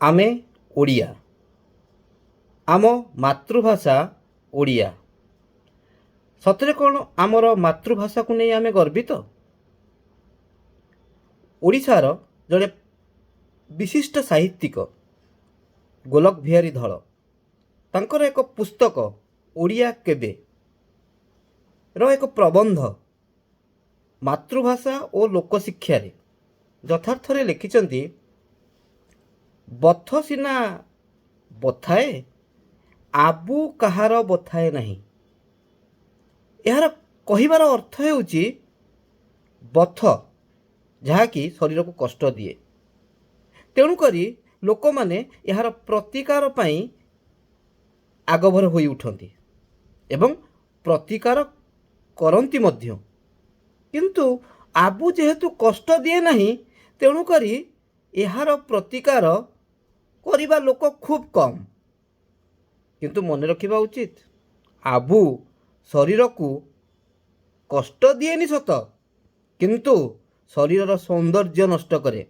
ଆମେ ଓଡ଼ିଆ, ଆମ ମାତୃଭାଷା ଓଡ଼ିଆ। ସତରେ କ'ଣ ଆମର ମାତୃଭାଷାକୁ ନେଇ ଆମେ ଗର୍ବିତ? ଓଡ଼ିଶାର ଜଣେ ବିଶିଷ୍ଟ ସାହିତ୍ୟିକ ଗୋଲକ ବିହାରୀ ଧଳ ତାଙ୍କର ଏକ ପୁସ୍ତକ ଓଡ଼ିଆ କେବେ ର ଏକ ପ୍ରବନ୍ଧ ମାତୃଭାଷା ଓ ଲୋକଶିକ୍ଷାରେ ଯଥାର୍ଥରେ ଲେଖିଛନ୍ତି, ବଥ ସିନା ବଥାଏ, ଆବୁ କାହାର ବଥାଏ ନାହିଁ। ଏହାର କହିବାର ଅର୍ଥ ହେଉଛି, ବଥ ଯାହାକି ଶରୀରକୁ କଷ୍ଟ ଦିଏ, ତେଣୁକରି ଲୋକମାନେ ଏହାର ପ୍ରତିକାର ପାଇଁ ଆଗଭର ହୋଇ ଉଠନ୍ତି ଏବଂ ପ୍ରତିକାର କରନ୍ତି ମଧ୍ୟ। କିନ୍ତୁ ଆବୁ ଯେହେତୁ କଷ୍ଟ ଦିଏ ନାହିଁ, ତେଣୁକରି ଏହାର ପ୍ରତିକାର କରିବା ଲୋକ ଖୁବ୍ କମ୍। କିନ୍ତୁ ମନେ ରଖିବା ଉଚିତ, ଆବୁ ଶରୀରକୁ କଷ୍ଟ ଦିଏନି ସତ, କିନ୍ତୁ ଶରୀରର ସୌନ୍ଦର୍ଯ୍ୟ ନଷ୍ଟ କରେ।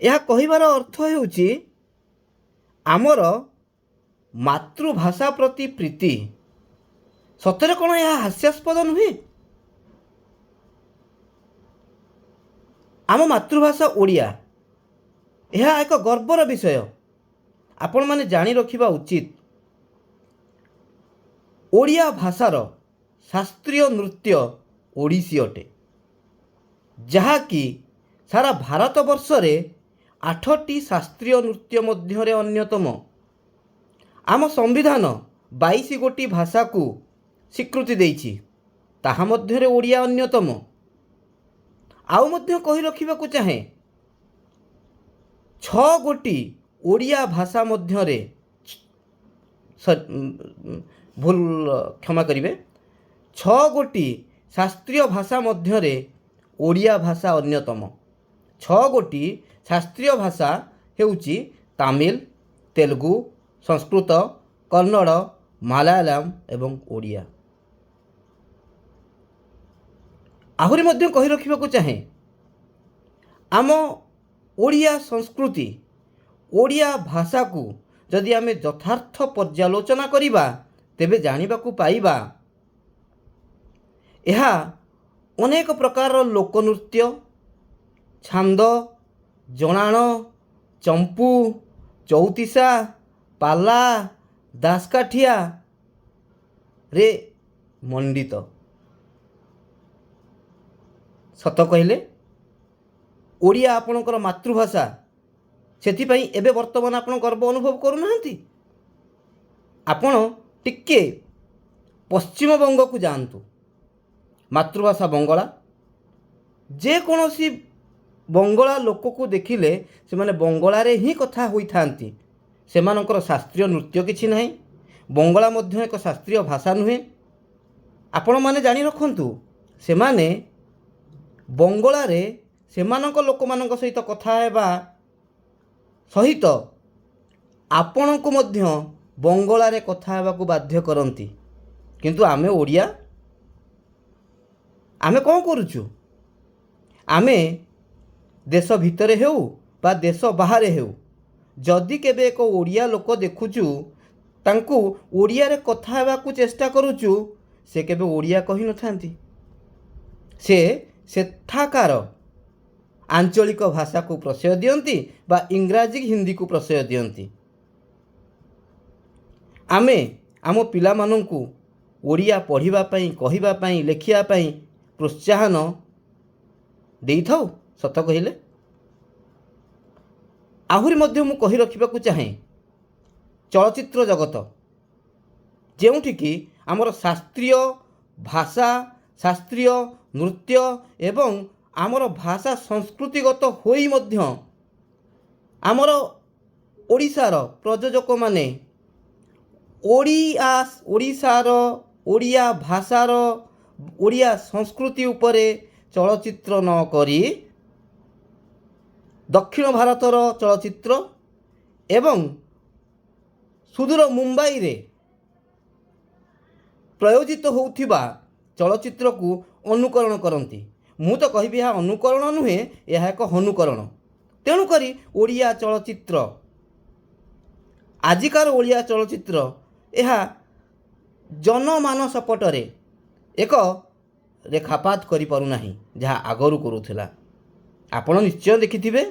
ଏହା କହିବାର ଅର୍ଥ ହେଉଛି, ଆମର ମାତୃଭାଷା ପ୍ରତି ପ୍ରୀତି ସତରେ କ'ଣ ଏହା ହାସ୍ୟାସ୍ପଦ ନୁହେଁ? ଆମ ମାତୃଭାଷା ଓଡ଼ିଆ, ଏହା ଏକ ଗର୍ବର ବିଷୟ। ଆପଣମାନେ ଜାଣି ରଖିବା ଉଚିତ, ଓଡ଼ିଆ ଭାଷାର ଶାସ୍ତ୍ରୀୟ ନୃତ୍ୟ ଓଡ଼ିଶୀ ଅଟେ, ଯାହାକି ସାରା ଭାରତବର୍ଷରେ 8ଟି ଶାସ୍ତ୍ରୀୟ ନୃତ୍ୟ ମଧ୍ୟରେ ଅନ୍ୟତମ। ଆମ ସମ୍ବିଧାନ 22 ଗୋଟି ଭାଷାକୁ ସ୍ୱୀକୃତି ଦେଇଛି, ତାହା ମଧ୍ୟରେ ଓଡ଼ିଆ ଅନ୍ୟତମ। ଆଉ ମଧ୍ୟ କହି ରଖିବାକୁ ଚାହେଁ, 6 ଗୋଟି ଓଡ଼ିଆ ଭାଷା ମଧ୍ୟରେ, ଭୁଲ କ୍ଷମା କରିବେ, 6 ଗୋଟି ଶାସ୍ତ୍ରୀୟ ଭାଷା ମଧ୍ୟରେ ଓଡ଼ିଆ ଭାଷା ଅନ୍ୟତମ। 6 ଗୋଟି ଶାସ୍ତ୍ରୀୟ ଭାଷା ହେଉଛି ତାମିଲ, ତେଲୁଗୁ, ସଂସ୍କୃତ, କନ୍ନଡ଼, ମାଲାୟାଲମ ଏବଂ ଓଡ଼ିଆ। ଆହୁରି ମଧ୍ୟ କହି ରଖିବାକୁ ଚାହେଁ, ଆମ ଓଡ଼ିଆ ସଂସ୍କୃତି, ଓଡ଼ିଆ ଭାଷାକୁ ଯଦି ଆମେ ଯଥାର୍ଥ ପର୍ଯ୍ୟାଲୋଚନା କରିବା, ତେବେ ଜାଣିବାକୁ ପାଇବା ଏହା ଅନେକ ପ୍ରକାରର ଲୋକନୃତ୍ୟ, ଛାନ୍ଦ, ଜଣାଣ, ଚମ୍ପୁ, ଚଉତିଶା, ପାଲା, ଦାସକାଠିଆରେ ମଣ୍ଡିତ। ସତ କହିଲେ, ଓଡ଼ିଆ ଆପଣଙ୍କର ମାତୃଭାଷା, ସେଥିପାଇଁ ଏବେ ବର୍ତ୍ତମାନ ଆପଣ ଗର୍ବ ଅନୁଭବ କରୁନାହାନ୍ତି? ଆପଣ ଟିକେ ପଶ୍ଚିମବଙ୍ଗକୁ ଯାଆନ୍ତୁ, ମାତୃଭାଷା ବଙ୍ଗଳା। ଯେକୌଣସି ବଙ୍ଗଳା ଲୋକକୁ ଦେଖିଲେ ସେମାନେ ବଙ୍ଗଳାରେ ହିଁ କଥା ହୋଇଥାନ୍ତି। ସେମାନଙ୍କର ଶାସ୍ତ୍ରୀୟ ନୃତ୍ୟ କିଛି ନାହିଁ। ବଙ୍ଗଳା ମଧ୍ୟ ଏକ ଶାସ୍ତ୍ରୀୟ ଭାଷା ନୁହେଁ। ଆପଣମାନେ ଜାଣି ରଖନ୍ତୁ, ସେମାନେ ବଙ୍ଗଳାରେ ସେମାନଙ୍କ ଲୋକମାନଙ୍କ ସହିତ କଥା ହେବା ସହିତ ଆପଣଙ୍କୁ ମଧ୍ୟ ବଙ୍ଗଳାରେ କଥା ହେବାକୁ ବାଧ୍ୟ କରନ୍ତି। କିନ୍ତୁ ଆମେ ଓଡ଼ିଆ, ଆମେ କ'ଣ କରୁଛୁ? ଆମେ ଦେଶ ଭିତରେ ହେଉ ବା ଦେଶ ବାହାରେ ହେଉ, ଯଦି କେବେ ଏକ ଓଡ଼ିଆ ଲୋକ ଦେଖୁଛୁ, ତାଙ୍କୁ ଓଡ଼ିଆରେ କଥା ହେବାକୁ ଚେଷ୍ଟା କରୁଛୁ। ସେ କେବେ ଓଡ଼ିଆ କହିନଥାନ୍ତି, ସେ ସେଠାକାର ଆଞ୍ଚଳିକ ଭାଷାକୁ ପ୍ରଶ୍ରୟ ଦିଅନ୍ତି ବା ଇଂରାଜୀ, ହିନ୍ଦୀକୁ ପ୍ରଶ୍ରୟ ଦିଅନ୍ତି। ଆମେ ଆମ ପିଲାମାନଙ୍କୁ ଓଡ଼ିଆ ପଢ଼ିବା ପାଇଁ, କହିବା ପାଇଁ, ଲେଖିବା ପାଇଁ ପ୍ରୋତ୍ସାହନ ଦେଇଥାଉ? ସତ କହିଲେ। ଆହୁରି ମଧ୍ୟ ମୁଁ କହି ରଖିବାକୁ ଚାହେଁ, ଚଳଚ୍ଚିତ୍ର ଜଗତ, ଯେଉଁଠିକି ଆମର ଶାସ୍ତ୍ରୀୟ ଭାଷା, ଶାସ୍ତ୍ରୀୟ ନୃତ୍ୟ ଏବଂ ଆମର ଭାଷା ସଂସ୍କୃତିଗତ ହୋଇ ମଧ୍ୟ ଆମର ଓଡ଼ିଶାର ପ୍ରଯୋଜକମାନେ ଓଡ଼ିଆ, ଓଡ଼ିଶାର ଓଡ଼ିଆ ଭାଷାର, ଓଡ଼ିଆ ସଂସ୍କୃତି ଉପରେ ଚଳଚ୍ଚିତ୍ର ନ କରି ଦକ୍ଷିଣ ଭାରତର ଚଳଚ୍ଚିତ୍ର ଏବଂ ସୁଦୂର ମୁମ୍ବାଇରେ ପ୍ରୟୋଜିତ ହେଉଥିବା ଚଳଚ୍ଚିତ୍ରକୁ ଅନୁକରଣ କରନ୍ତି। ମୁଁ ତ କହିବି, ଏହା ଅନୁକରଣ ନୁହେଁ, ଏହା ଏକ ହନୁକରଣ। ତେଣୁକରି ଓଡ଼ିଆ ଚଳଚ୍ଚିତ୍ର, ଆଜିକାର ଓଡ଼ିଆ ଚଳଚ୍ଚିତ୍ର, ଏହା ଜନମାନସପଟରେ ଏକ ରେଖାପାତ କରିପାରୁନାହିଁ, ଯାହା ଆଗରୁ କରୁଥିଲା। ଆପଣ ନିଶ୍ଚୟ ଦେଖିଥିବେ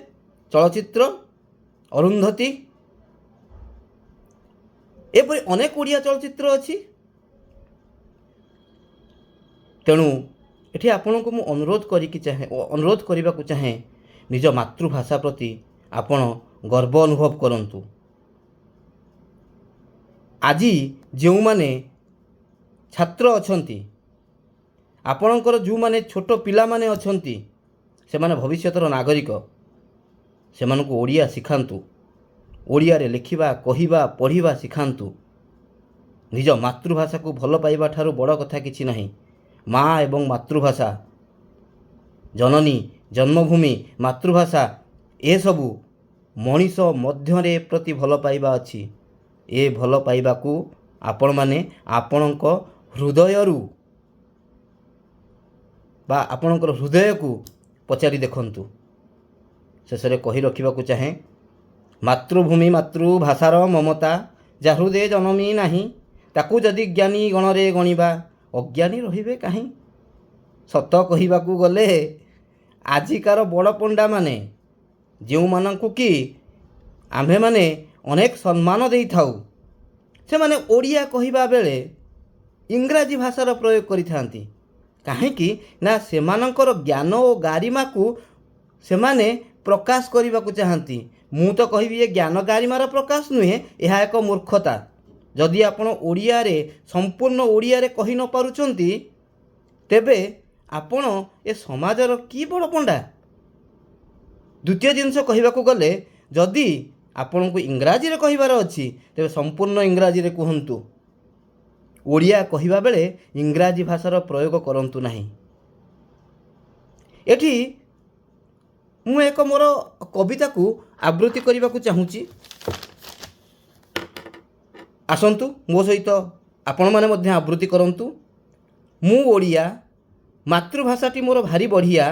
ଚଳଚ୍ଚିତ୍ର ଅରୁନ୍ଧତୀ। ଏପରି ଅନେକ ଓଡ଼ିଆ ଚଳଚ୍ଚିତ୍ର ଅଛି। ତେଣୁ ଏଠି ଆପଣଙ୍କୁ ମୁଁ ଅନୁରୋଧ କରିକି ଚାହେଁ, ଅନୁରୋଧ କରିବାକୁ ଚାହେଁ, ନିଜ ମାତୃଭାଷା ପ୍ରତି ଆପଣ ଗର୍ବ ଅନୁଭବ କରନ୍ତୁ। ଆଜି ଯେଉଁମାନେ ଛାତ୍ର ଅଛନ୍ତି, ଆପଣଙ୍କର ଯେଉଁମାନେ ଛୋଟ ପିଲାମାନେ ଅଛନ୍ତି, ସେମାନେ ଭବିଷ୍ୟତର ନାଗରିକ। ସେମାନଙ୍କୁ ଓଡ଼ିଆ ଶିଖାନ୍ତୁ, ଓଡ଼ିଆରେ ଲେଖିବା, କହିବା, ପଢ଼ିବା ଶିଖାନ୍ତୁ। ନିଜ ମାତୃଭାଷାକୁ ଭଲ ପାଇବା ଠାରୁ ବଡ଼ କଥା କିଛି ନାହିଁ। ମା ଏବଂ ମାତୃଭାଷା, ଜନନୀ ଜନ୍ମଭୂମି ମାତୃଭାଷା, ଏସବୁ ମଣିଷ ମଧ୍ୟରେ ପ୍ରତି ଭଲ ପାଇବା ଅଛି। ଏ ଭଲ ପାଇବାକୁ ଆପଣମାନେ ଆପଣଙ୍କ ହୃଦୟରୁ ବା ଆପଣଙ୍କର ହୃଦୟକୁ ପଚାରି ଦେଖନ୍ତୁ। ଶେଷରେ କହି ରଖିବାକୁ ଚାହେଁ, ମାତୃଭୂମି ମାତୃଭାଷାର ମମତା ଯା ହୃଦୟ ଜନମି ନାହିଁ, ତାକୁ ଯଦି ଜ୍ଞାନୀ ଗଣରେ ଗଣିବା, ଅଜ୍ଞାନୀ ରହିବେ କାହିଁ? ସତ କହିବାକୁ ଗଲେ ଆଜିକାର ବଡ଼ ପଣ୍ଡାମାନେ, ଯେଉଁମାନଙ୍କୁ କି ଆମ୍ଭେମାନେ ଅନେକ ସମ୍ମାନ ଦେଇଥାଉ, ସେମାନେ ଓଡ଼ିଆ କହିବା ବେଳେ ଇଂରାଜୀ ଭାଷାର ପ୍ରୟୋଗ କରିଥାନ୍ତି। କାହିଁକି ନା ସେମାନଙ୍କର ଜ୍ଞାନ ଓ ଗାରିମାକୁ ସେମାନେ ପ୍ରକାଶ କରିବାକୁ ଚାହାନ୍ତି। ମୁଁ ତ କହିବି, ଏ ଜ୍ଞାନ ଗାରିମାର ପ୍ରକାଶ ନୁହେଁ, ଏହା ଏକ ମୂର୍ଖତା। ଯଦି ଆପଣ ଓଡ଼ିଆରେ, ସମ୍ପୂର୍ଣ୍ଣ ଓଡ଼ିଆରେ କହି ନ ପାରୁଛନ୍ତି, ତେବେ ଆପଣ ଏ ସମାଜର କି ବଡ଼ ପଣ୍ଡା? ଦ୍ୱିତୀୟ ଜିନିଷ କହିବାକୁ ଗଲେ, ଯଦି ଆପଣଙ୍କୁ ଇଂରାଜୀରେ କହିବାର ଅଛି, ତେବେ ସମ୍ପୂର୍ଣ୍ଣ ଇଂରାଜୀରେ କୁହନ୍ତୁ। ଓଡ଼ିଆ କହିବା ବେଳେ ଇଂରାଜୀ ଭାଷାର ପ୍ରୟୋଗ କରନ୍ତୁ ନାହିଁ। ଏଠି ମୁଁ ଏକ ମୋର କବିତାକୁ ଆବୃତ୍ତି କରିବାକୁ ଚାହୁଁଛି। ଆସନ୍ତୁ, ମୋ ସହିତ ଆପଣମାନେ ମଧ୍ୟ ଆବୃତ୍ତି କରନ୍ତୁ। ମୁଁ ଓଡ଼ିଆ, ମାତୃଭାଷାଟି ମୋର ଭାରି ବଢ଼ିଆ,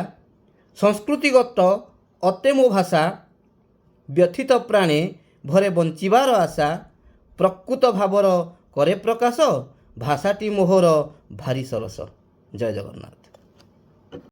ସଂସ୍କୃତିଗତ ଅଟେ ମୋ ଭାଷା, ବ୍ୟଥିତ ପ୍ରାଣେ ଭରେ ବଞ୍ଚିବାର ଆଶା, ପ୍ରକୃତ ଭାବର କରେ ପ୍ରକାଶ, ଭାଷାଟି ମୋହର ଭାରି ସରସ। ଜୟ ଜଗନ୍ନାଥ।